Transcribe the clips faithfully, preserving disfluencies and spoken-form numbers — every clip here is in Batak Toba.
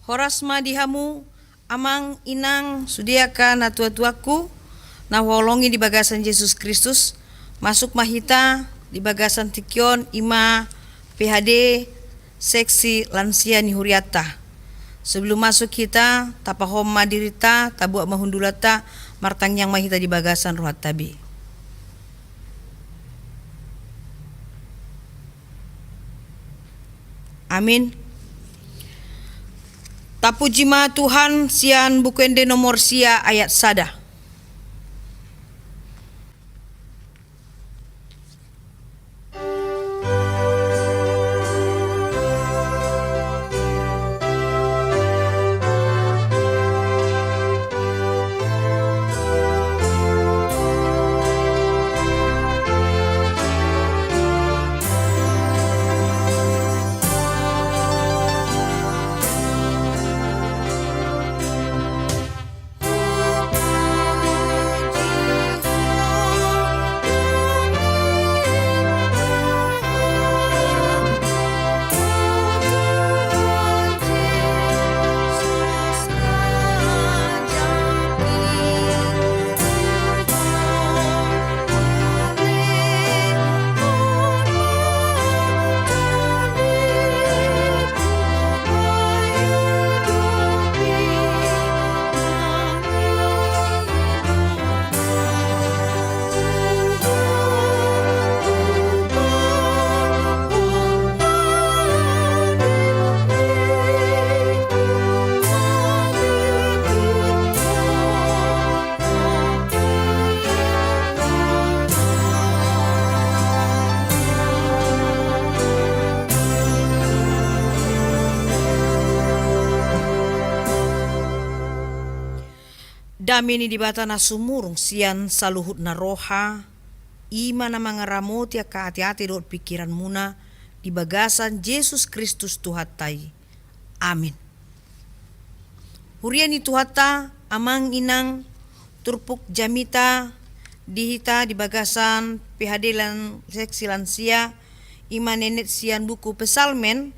Horas ma di hamu, amang, inang, sude angka natuatuangku na huhaholongi di bagasan Jesus Kristus. Masuk ma hita di bagasan tingki on, i ma P H D seksi lansia ni hurianta. Sebelum masuk hita, tapahom ma dirinta, tabuat ma hundulanta, martangiang ma hita di bagasan rohanta be. Amin. Tapuji ma Tuhan sian Buku Ende nomor sia ayat sada. Dame ni Debata na sumurung sian saluhutna roha, i ma na mangaramoti angka ateate dohot pingkiranmuna di bagasan Jesus Kristus Tuhanta i. Amin. Huria ni Tuhanta, amang, inang, turpuk jamita di hita di bagasan P H D lan-, seksi lansia, i ma nenet sian buku Psalmen,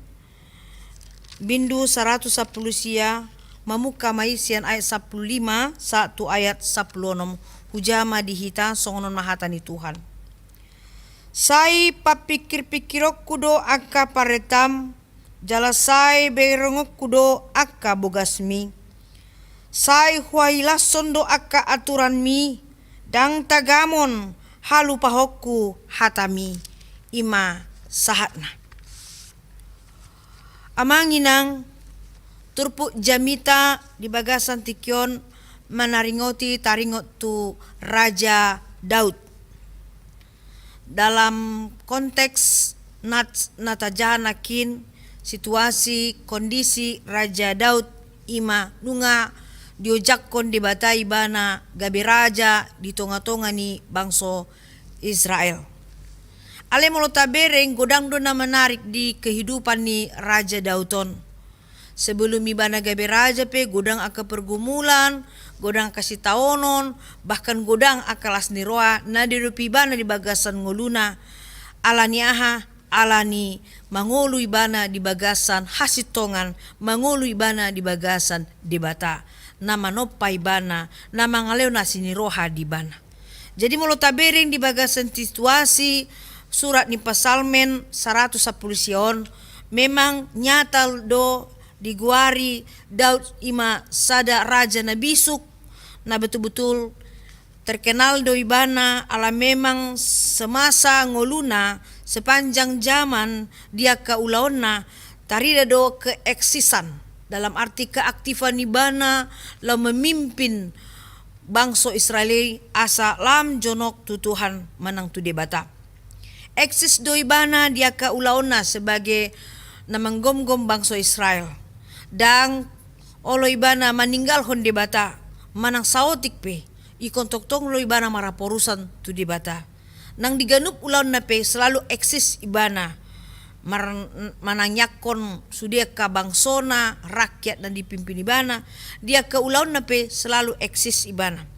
bindu saratus sampulu sia, mamungka ma i sian ayat sampulu lima sahat tu ayat sampulu onom. Hujaha ma di hita, songon on ma hata ni Tuhan. Sai papingkirpingkironku do angka parentaM, jala sai berengonku do angka bogasMi. Sai huhailashon do angka aturanMi, ndang tagamon halupahonku hataMi. I ma sahatna. Amang, inang, turpuk jamita di bagasan tingki on manaringoti, taringot tu Raja Daud. Dalam konteks nats-, na tajaha nangkin, situasi, kondisi Raja Daud i ma nunga diojakhon Debata ibana gabe raja di tongatonga ni bangso Israel. Alai molo tabereng, godang do na menarik di kehidupan ni Raja Daud on. Sebelum ibana gabe raja pe, godang angka pergumulan, godang angka sitaonon, bahkan godang angka las ni roha na diadopi ibana di bagasan ngoluna. Ala ni aha? Ala ni mangolu ibana di bagasan hasintongan, mangolu ibana di bagasan Debata na manompa ibana, na mangalehon asi ni roha di ibana. Jadi molo tabereng di bagasan situasi surat ni Psalmen saratus sampulu sia on, memang nyata do digoari Daud i ma sada raja na bisuk, na betul-betul terkenal do ibana, ala memang semasa ngoluna, sepanjang zaman di angka ulaonna, tarida do keeksisan, dalam arti keaktifan ibana laho memimpin bangso Israel i asa lam jonok tu Tuhan manang tu Debata. Eksis do ibana di angka ulaonna sebagai na manggomgom bangso Israel. Ndang olo ibana maninggalhon Debata, manang saotik pe, ingkon tongtong do ibana maraporusan tu Debata. Nang di ganup ulaonna pe selalu eksis ibana, mar-, manangiangkon sude angka bangsona, rakyat na dipimpin ibana, di angka ulaonna pe selalu eksis ibana.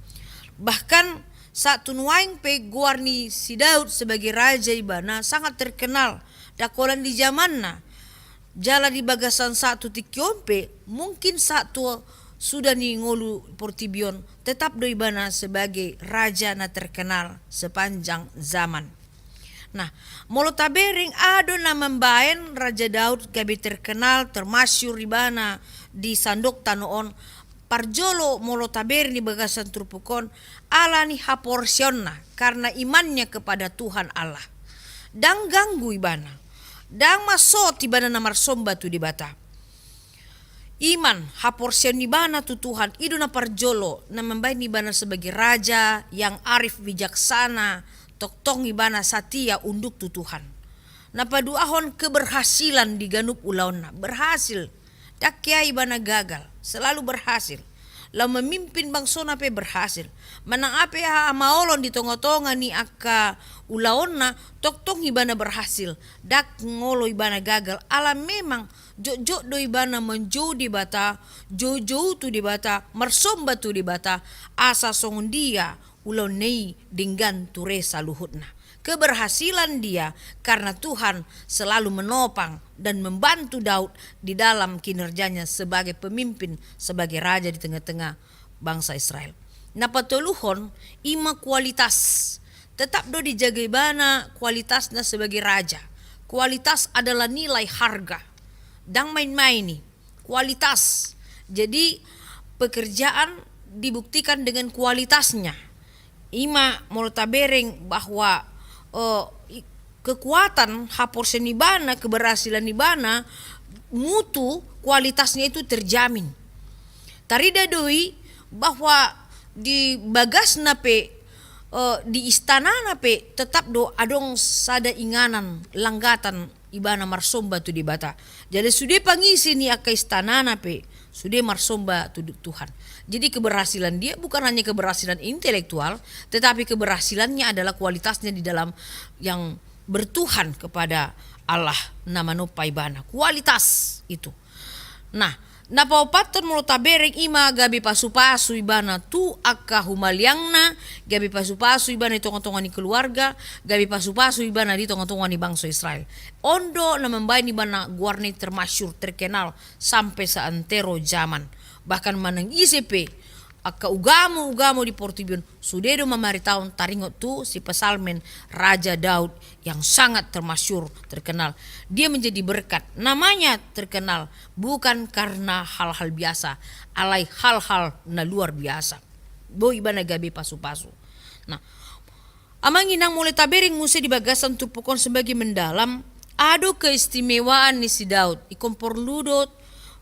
Bahkan sahat tu nuaeng pe goar ni si Daud sebagai raja ibana sangat terkenal, ndang holan di zamanna. Jala di bagasan sahat tu tingki on pe, mungkin sahat tu suda ni ngolu portibi on, tetap do ibana sebagai raja na terkenal sepanjang zaman. Nah, molo tabereng aha do na mambaen Raja Daud gabe terkenal, termasyur ibana di sandok tano on, parjolo molo tabereng di bagasan turpuk on, ala ni haporseaonna, karena imannya kepada Tuhan Allah. Ndang ganggu ibana, ndang mansot ibana na marsomba tu Debata. Iman, haporseaon ibana tu Tuhan, i do na parjolo na mambaen ibana sebagai raja yang arif bijaksana, tongtong ibana satia unduk tu Tuhan. Na paduahon, keberhasilan di ganup ulaonna, berhasil. Ndang hea ibana gagal, selalu berhasil. Laho memimpin bangsona pe berhasil. Manang aha pe hamaolon di tongatonga ni angka ulaonna, tongtong ibana berhasil. Ndang olo ibana gagal, ala memang jotjot do ibana manjou Debata, joujou tu Debata, marsomba tu Debata, asa songon dia ulaonna i denggan ture saluhutna. Keberhasilan dia karena Tuhan selalu menopang dan membantu Daud di dalam kinerjanya sebagai pemimpin, sebagai raja di tengah-tengah bangsa Israel. Na patoluhon, ima kualitas. Tetap do dijaga ibana kualitasna sebagai raja. Kualitas adalah nilai harga. Ndang main-main i. Kualitas. Jadi, pekerjaan dibuktikan dengan kualitasnya. Ima molo tabereng bahwa, eh, i-, kekuatan, haporseaon ibana, keberhasilan ibana, mutu kualitasnya itu terjamin. Tarida do i bahwa di bagasna pe, eh, di istanana pe tetap do adong sada inganan, langgatan ibana marsomba tu Debata. Jadi sude pangisi ni angka istanana pe sude marsomba tu Tuhan. Jadi keberhasilan dia bukan hanya keberhasilan intelektual, tetapi keberhasilannya adalah kualitasnya di dalam yang bertuhan kepada Allah na manompa ibana. Kualitas itu. Nah, na paopathon molo tabereng ima gabe pasupasu ibana tu angka humaliangna, gabe pasupasu ibana di tongatonga ni keluarga, gabe pasupasu ibana di tongatonga ni bangso Israel. On do na mambaen ibana goarna i termasyur, terkenal sampe seantero zaman. Bahkan manang ise pe angka ugamo-ugamo di portibi on, sude do mamaritaon, taringot tu si pesalmen Raja Daud yang sangat termasyur, terkenal. Dia menjadi berkat, namanya terkenal bukan karena hal-hal biasa, alai hal-hal na luar biasa. Boi ibana gabe pasupasu. Nah, Amang inang, molo tabereng muse di bagasan turpuk on sebagai mendalam, aha do keistimewaan ni si Daud, ingkon porlu do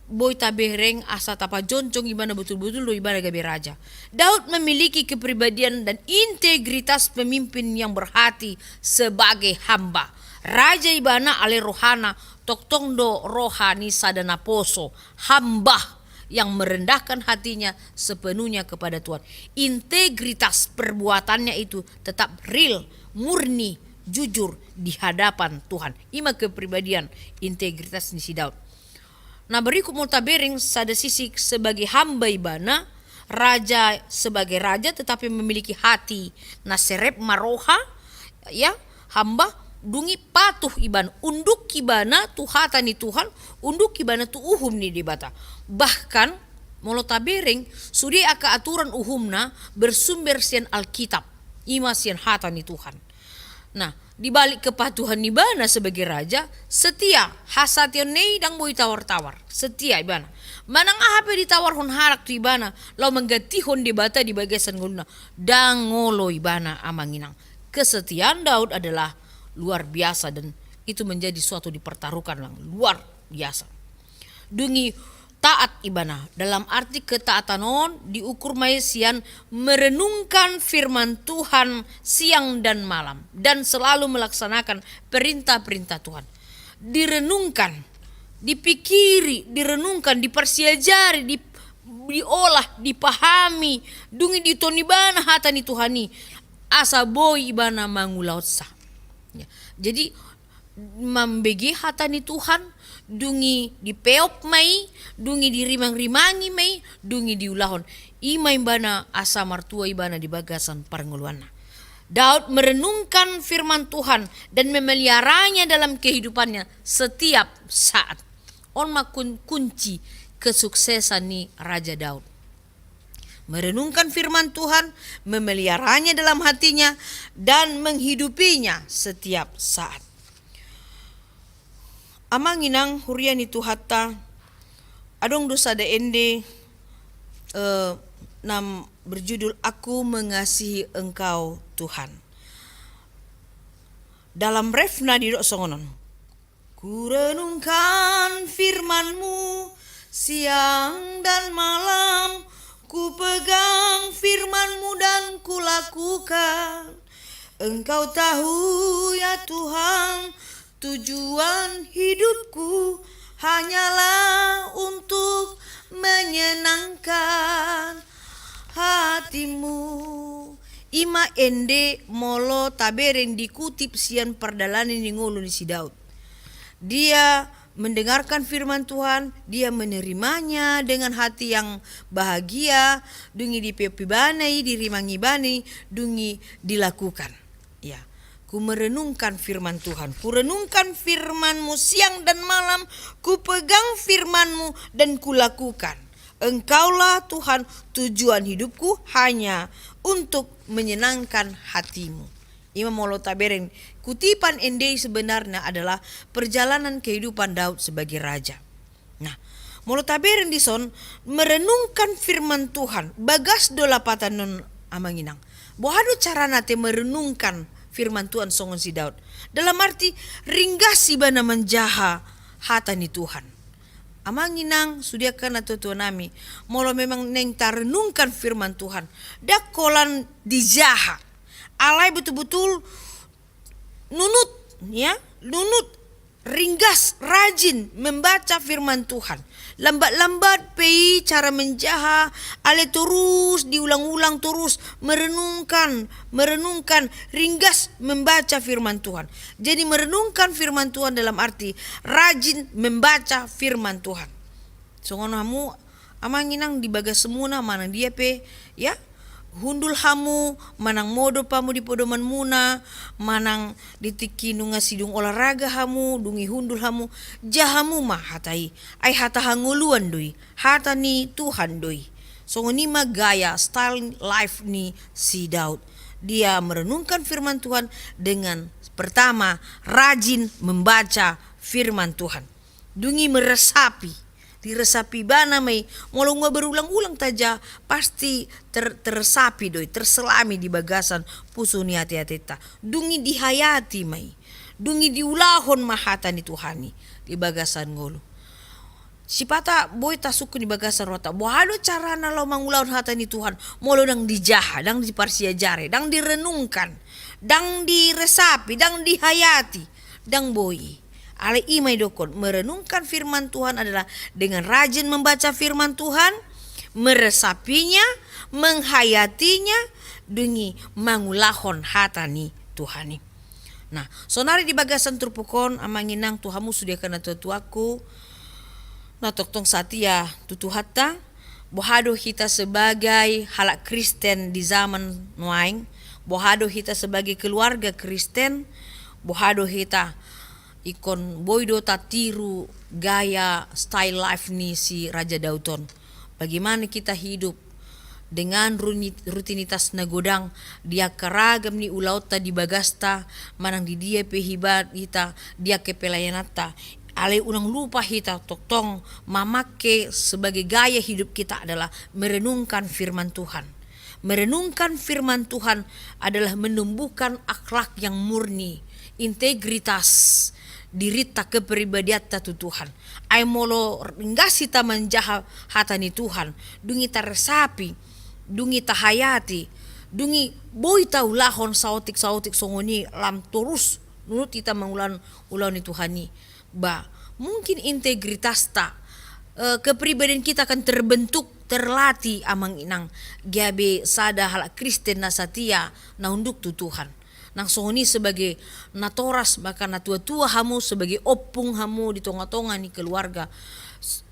boi tabereng asa tapajongjong ibana, betul-betul do ibana gabe raja. Daud memiliki kepribadian dan integritas pemimpin yang berhati sebagai hamba. Raja ibana ale rohana tongtong do roha ni sada naposo, hamba yang merendahkan hatinya sepenuhnya kepada Tuhan. Integritas perbuatannya itu tetap real, murni, jujur di hadapan Tuhan. Ima kepribadian, integritas ni si Daud. Nah, berikut molo tabereng sada sisi sebagai hamba ibana, raja sebagai raja tetapi memiliki hati na serep, maroha, ya, hamba, dung i patuh ibana, unduk ibana tu hata ni Tuhan, unduk ibana tu uhum ni Debata. Bahkan molo tabereng, sude angka aturan uhumna bersumber sian Alkitab, ima sian hata ni Tuhan. Nah, di balik kepatuhan ibana sebagai raja, setia, hasatiaonna i ndang boi tawar-tawar, setia ibana. Manang aha pe ditawarhon halak tu ibana laho manggantihon Debata di bagasan ngoluna, ndang olo ibana, amang inang. Kesetiaan Daud adalah luar biasa dan itu menjadi suatu dipertaruhkan yang luar biasa. Dung i taat ibana, dalam arti ketaatan on diukur ma i sian merenungkan firman Tuhan siang dan malam dan selalu melaksanakan perintah-perintah Tuhan. Direnungkan, dipikiri, direnungkan, diparsiajari, di, diolah, dipahami, dung i diitihon ibana hata ni Tuhan i, asa boi ibana mangulahonsa. Ya. Jadi, mambege hata ni Tuhan, dung i dipeop ma i, dung i dirimang-rimangi ma i, dung i diulahon. Ima ibana asa martua ibana di bagasan parngoluanna. Daud merenungkan firman Tuhan dan memeliharanya dalam kehidupannya setiap saat. On ma kun-, kunci kesuksesan ni Raja Daud. Merenungkan firman Tuhan, memeliharanya dalam hatinya, dan menghidupinya setiap saat. Amang inang huria ni Tuhanta, adong do sada ende, eh, na berjudul Aku Mengasihi Engkau, Tuhan. Dalam refna didok songon on. Kurenungkan firman-Mu siang dan malam, kupegang firman-Mu dan kulakukan. Engkau tahu ya Tuhan, tujuan hidupku hanyalah untuk menyenangkan hati-Mu. I ma ende molo tabereng dikutip sian pardalanan ni ngolu ni si Daud. Dia mendengarkan firman Tuhan, dia menerimanya dengan hati yang bahagia, dung i dipeop ibana i, dirimang ibana i, dung i dilakukan. Ya, ku merenungkan firman Tuhan, ku renungkan firman-Mu siang dan malam, ku pegang firman-Mu dan ku lakukan. Engkaulah Tuhan, tujuan hidupku hanya untuk menyenangkan hati-Mu. I ma molo tabereng kutipan ende i sebenarnya adalah perjalanan kehidupan Daud sebagai raja. Nah, molo tabereng dison, merenungkan firman Tuhan, bagas do lapatan on amang inang. Boha do carana ate merenungkan firman Tuhan songon si Daud? Dalam arti, ringgas ibana manjaha hata ni Tuhan. Amang inang, sude angka natua-tua nami, molo memang naeng tarenungkan firman Tuhan, ndang holan dijaha. Alai betul-betul nunut, ya, nunut, ringgas, rajin membaca firman Tuhan. Lambat-lambat pe i cara menjaha, alai torus diulang-ulang, torus merenungkan, merenungkan, ringgas membaca firman Tuhan. Jadi merenungkan firman Tuhan dalam arti rajin membaca firman Tuhan. Songon hamu amang inang di bagasmuna manang dia pe, ya, hundul hamu, manang modom hamu di podomanmuna, manang di tingki nunga sidung olahraga hamu, dung i hundul hamu, jaha hamu ma hata i, ai hata hangoluan do i, hata ni Tuhan do i. Songon i ma gaya style life ni si Daud. Dia merenungkan firman Tuhan dengan pertama rajin membaca firman Tuhan. Dung i meresapi, diresapi ibana ma i, molo nunga berulang-ulang tajaha, pasti ter-, terresapi do i, terselami di bagasan pusu ni ate-atenta. Dung i dihayati ma i, dung i diulahon ma hata ni Tuhan i di bagasan ngolu. Sipata boi tasungkun di bagasan rohanta, boha do carana laho mangulahon hata ni Tuhan, molo ndang dijaha, ndang diparsiajari, ndang direnungkan, ndang diresapi, ndang dihayati, ndang boi. Alai i ma didokkon, merenungkan firman Tuhan adalah dengan rajin membaca firman Tuhan, meresapinya, menghayatinya, dung i mangulahon hata ni Tuhan i. Nah, saonari di bagasan turpuk on, amang inang, tu hamu sude angka natua-tuaku, na tongtong satia tu Tuhanta, boha do hita sebagai halak Kristen di zaman nuaeng, boha do hita sebagai keluarga Kristen, boha do hita ingkon boi do tatiru gaya style life ni si Raja Daud on. Bagaimana kita hidup dengan runi-, rutinitas na godang di angka ragam ni ulaonta di bagasta, manang di dia pe hiba-, hita di angka pelayananta. Alai unang lupa hita tongtong mamake sebagai gaya hidup kita adalah merenungkan firman Tuhan. Merenungkan firman Tuhan adalah menumbuhkan akhlak yang murni, integritas dirinta, kepribadianta tu Tuhan. Ai molo ringgas hita manjaha hata ni Tuhan, dung i taresapi, dung i tahayati, dung i boi taulahon saotik-saotik songon i, lam torus nunut hita mangulahon ulaon ni Tuhan i. Ba, mungkin integritasta, eh, kepribadian kita akan terbentuk, terlatih, amang inang, gabe sada halak Kristen na satia, na unduk tu Tuhan. Nang songon i sebagai natoras, bahkan natua-tua hamu, sebagai ompung hamu di tonga-tonga ni keluarga, s-,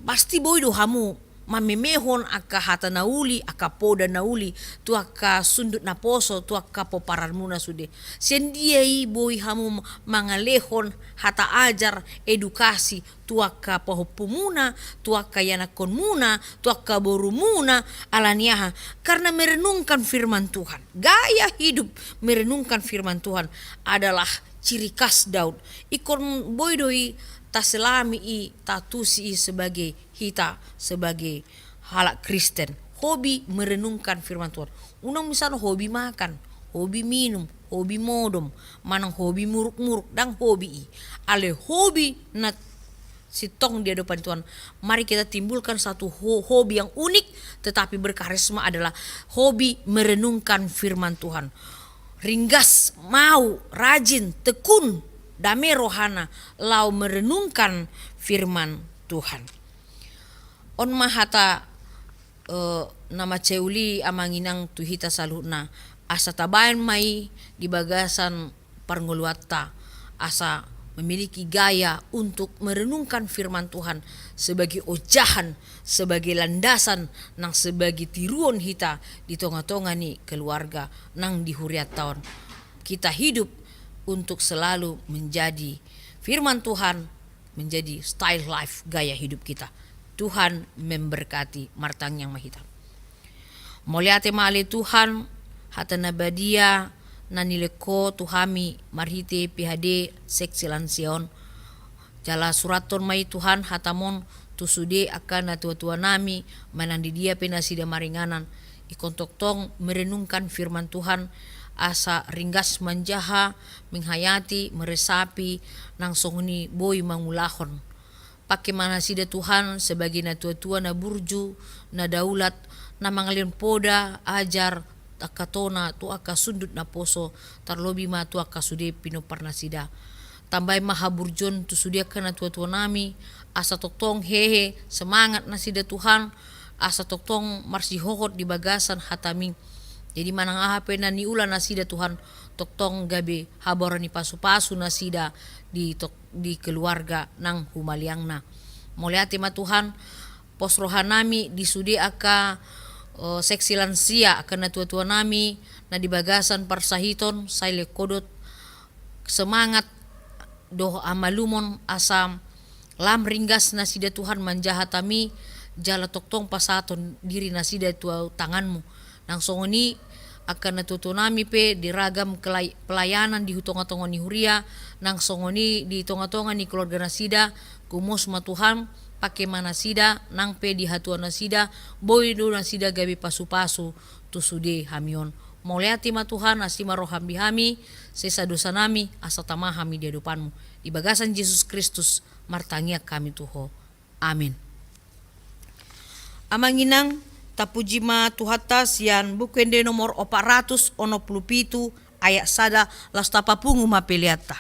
pasti boi do hamu mamemehon angka hata na uli, angka poda na uli, tu angka sundut naposo, tu angka pomparanmuna sude. Sian dia i boi hamu mangalehon hata ajar, edukasi, tu angka pahompumuna, tu angka ianakkonmuna, tu angka borumuna, ala ni aha? Karena merenungkan firman Tuhan. Gaya hidup merenungkan firman Tuhan adalah ciri khas Daud. Ingkon boi do i taselami i, taantusi i sebagai hita, sebagai halak Kristen. Hobi merenungkan firman Tuhan. Unang misalna hobi makan, hobi minum, hobi modom, manang hobi muruk-muruk, ndang hobi i. Alai hobi na sintong di adopan Tuhan. Mari kita timbulkan satu ho-, hobi yang unik tetapi berkarisma adalah hobi merenungkan firman Tuhan. Ringgas, mau, rajin, tekun, dame rohana laho merenungkan firman Tuhan. On ma hata, eh, na mansai uli, amang inang, tu hita saluhutna, asa tabaen ma i di bagasan parngoluanta, asa memiliki gaya untuk merenungkan firman Tuhan sebagai ojahan, sebagai landasan, nang sebagai tiruon hita di tonga-tonga ni keluarga nang di hurianta on. Kita hidup untuk selalu menjadi firman Tuhan, menjadi style life, gaya hidup kita. Tuhan memberkati. Martangiang ma hita. Mauliate ma ale Tuhan, hata na badia na nilehon Ho tu hami marhite P H D seksi lansia on. Jala surathon ma i Tuhan hataMon tu sude angka natua-tua nami, manang di dia pe nasida maringanan, ingkon tongtong merenungkan firman Tuhan, asa ringgas manjaha, menghayati, meresapi, nang songon i boi mangulahon. Pake ma nasida Tuhan sebagai natua-tua na burju, na daulat, na mangalehon poda, ajar, angka tona tu angka sundut naposo, tarlobi ma tu angka sude pinompar nasida. Tambai ma haburjuon tu sude angka natua-tua nami, asa tongtong hehe semangat nasida Tuhan, asa tongtong marsihohot di bagasan hataMi. Jadi manang aha pe na niula nasida Tuhan, tongtong gabe habaoran ni pasu-pasu nasida di tok-, di keluarga nang humaliangna. Mauliate ma Tuhan, pos roha nami di sude angka, eh, seksi lansia, angka natua-tua nami na di bagasan parsahiton, sai lehon Ho do semangat dohot hamalumon asa lam ringgas nasida Tuhan manjaha hataMi, jala tongtong pasahathon diri nasida tu tanganMu. Nang songon i angka natua-tua nami pe di ragam kelai-, pelayanan di hu-, tonga-tonga ni huria, nang songon i di tonga-tonga ni keluarga nasida, gumos ma Tuhan, pake ma nasida, nang pe di hatuaon nasida, boi do nasida gabe pasu-pasu tu sude hami on. Mauliate ma Tuhan, asi ma rohaM di hami, sesa dosa nami, asa tama hami di adopanMu. Di bagasan Jesus Kristus martangiang hami tu Ho. Amin. Amang inang, tapuji ma Tuhanta sian Buku Ende nomor opat ratus onom pulu pitu ayat sada, laos tapapungu ma peleanta.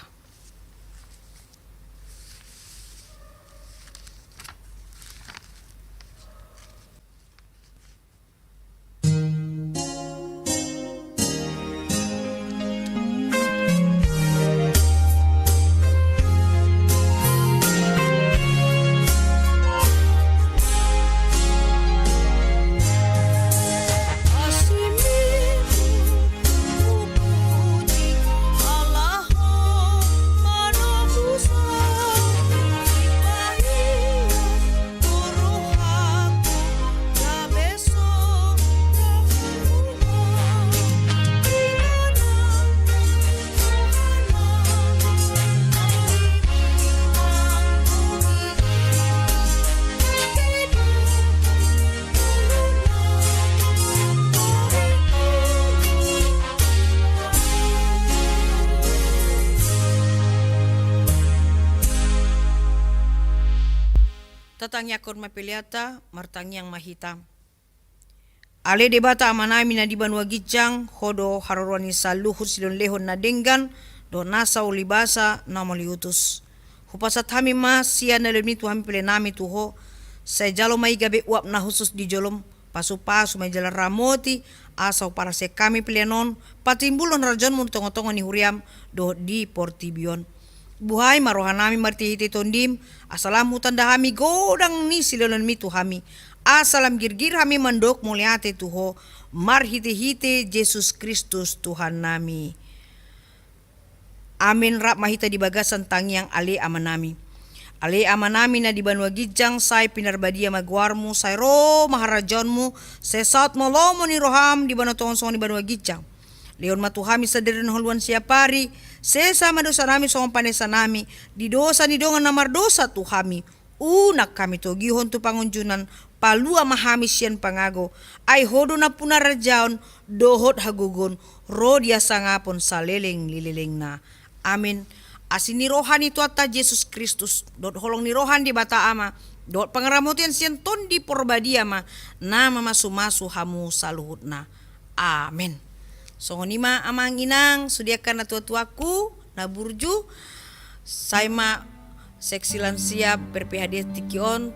Tatangiangkon ma peleanta, martangiang ma hita. Ale Debata Amanami na di banua ginjang, Ho do haroroan ni saluhut silehon-lehon na denggan dohot nasa uli basa na mauliutus. Hupasahat hami ma sian na lelengMi tu hami pelean nami tu Ho, sai jalo ma i gabe uap na hushus di joloM, pasu-pasu ma i jala ramoti, asa huparasehon hami pelean on, patimbulhon harajaonMu di tonga-tonga ni huriaM dohot di portibi on. Buhai ma roha nami marhite-hite TondiM, asa lam hutanda hami godang ni silehon-lehonMi tu hami. asa lam girgir hami mandok mauliate tu Ho, marhite-hite Jesus Kristus Tuhannami. Amen. Rap ma hita di bagasan tangiang Ale Amanami. Ale Amanami na di banua ginjang, sai pinarbadia ma goarMu, sai ro ma harajaonMu, sai saut ma lomo ni rohaM di banua tonga songon i banua ginjang. Lehon ma tu hami sadari on hangoluan siapari, sesa ma dosanami songon panesanami di dosa ni dongan na mardosa tu hami. Unang hami togihon tu pangunjunan, palua ma hami sian pangago. Ai Ho do nampuna harajaon dohot hagogoon ro di hasangapon saleleng ni lelengna. Amen. Asi ni roha ni Tuhanta Jesus Kristus dohot holong ni roha ni Debata Ama dohot pangaramotion sian Tondi Porbadia ma na mamasu-masu hamu saluhutna. Amen. Songon i ma amang inang, sude angka natua-tuaku na burju, sai ma seksi lansia per P H D tingki on,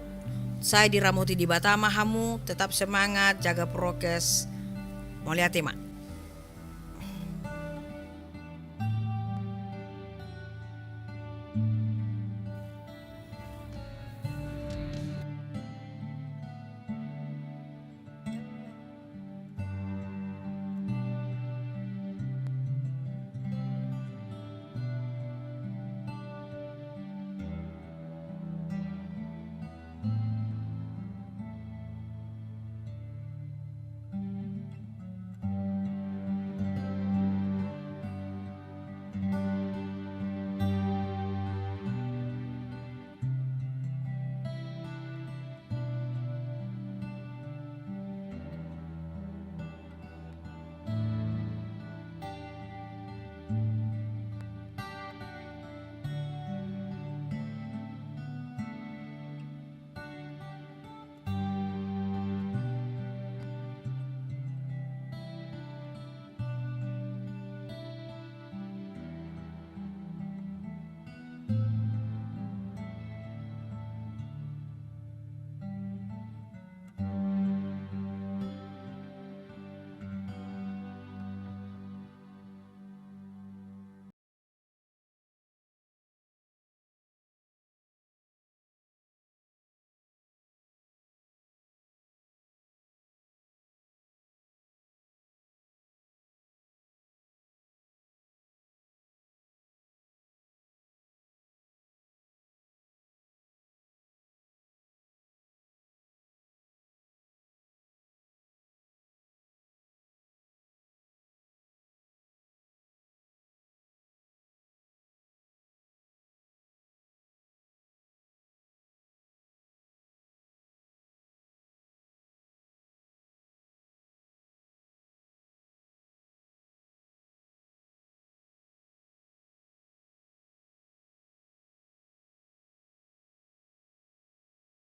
sai diramoti Debata ma hamu, tetap semangat, jaga prokes. Mauliate ma.